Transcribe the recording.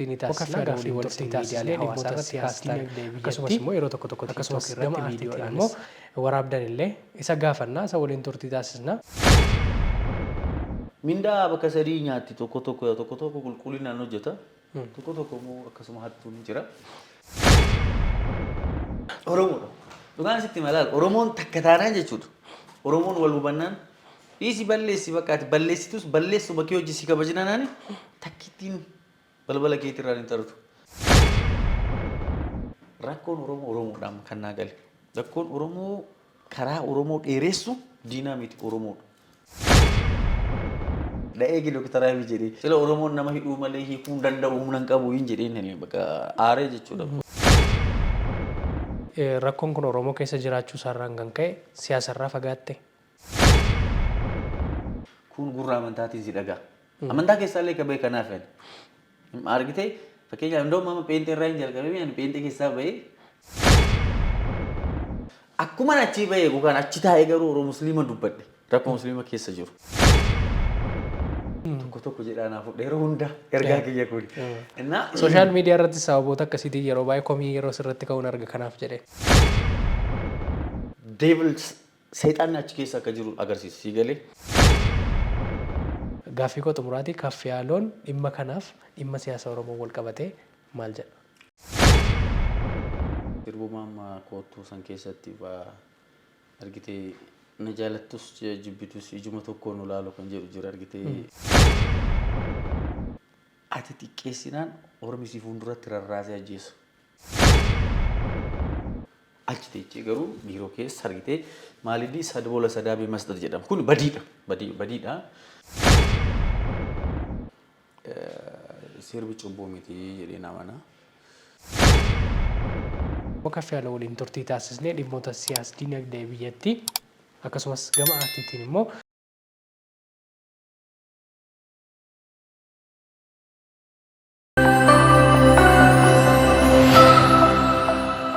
turtii ni taasisna. Gaaffii waliin miidiyaalee hawaasaa irratti kaastan akkasumas immoo yeroo tokko tokko akkasumas gama aartiitiin immoo waraabdan illee isa gaafanna, isa waliin turtii taasisna. Mindaa bakka sadii nyaatti, tokko tokko tokko tokko qulqullinaan hojjeta. Tokko tokko immoo akkasuma hattuun jira. Oromoodha. Dhugaan sitti malaal Oromoon takka taanaan jechuudha. Oromoon wal hubannaan dhiisi balleessi, bakka ati balleessitus balleessu bakkee hojii si kabajnaanaani takkittiin balbala keetirraan hin tartu. Rakkoon Oromoo Oromoodhaan kan naa gale. Rakkoon Oromoo karaa Oromoo dheeressu diinaa miti, Oromoodha. Dha'ee Dooktar Abiy jedhee. Sila Oromoon nama hidhuu malee hiikuu hin danda'u, humna hin qabu hin jedheen, bakka aaree jechuudha. Rakkoon kun Oromoo keessa jiraachuu isaarraan kan ka'e siyaasarraa fagaatte. Kun gurra amantaatiin si dhagaa. Amantaa keessaallee qabee kanaaf ani. Argitee, fakkeenyaaf iddoo amma pheenxee irraa hin jalqabee, ani pheenxee keessaa bahee akkuma achii bahee yookaan achi taa'ee garuu Oromoo Musliima dubbadhe, rakkoo Musliima keessa jiru. Tokko tokko jedhaa naa fudhe yeroo hunda ergaa kiyya kun. Innaa Social media irratti sababoota akkasiitiin yeroo baay'ee komii yeroo sirratti ka'uun arga, kanaaf jedhee. Devil, seexanni achi keessa akka jiru agarsiisa, sii galee. Gaaffii koo xumuraatii, Kaffiyaaloon dhimma kanaaf dhimma siyaasa Oromoo wal qabatee maal jedha? Sirbuma amma koottuu san keessatti waa argitee, na jaalattus jibbitus ijuma tokkoon ulaalu kan jedhu jira, argitee. Ati xiqqeessinaan ormi si fuulduratti rarraasee ajjeesa. Achi teechee garuu biiroo keessa argitee maaliddi sadbola sadaabii masxat jedhama. Kun badiidha. Badii badiidha. Sirbi cubbuu miti jedheen amana. Kaffiyaaloo waliin turtii taasisnee dhimmoota siyaas dinagdee biyyattii akkasumas gama aartiitiin immoo.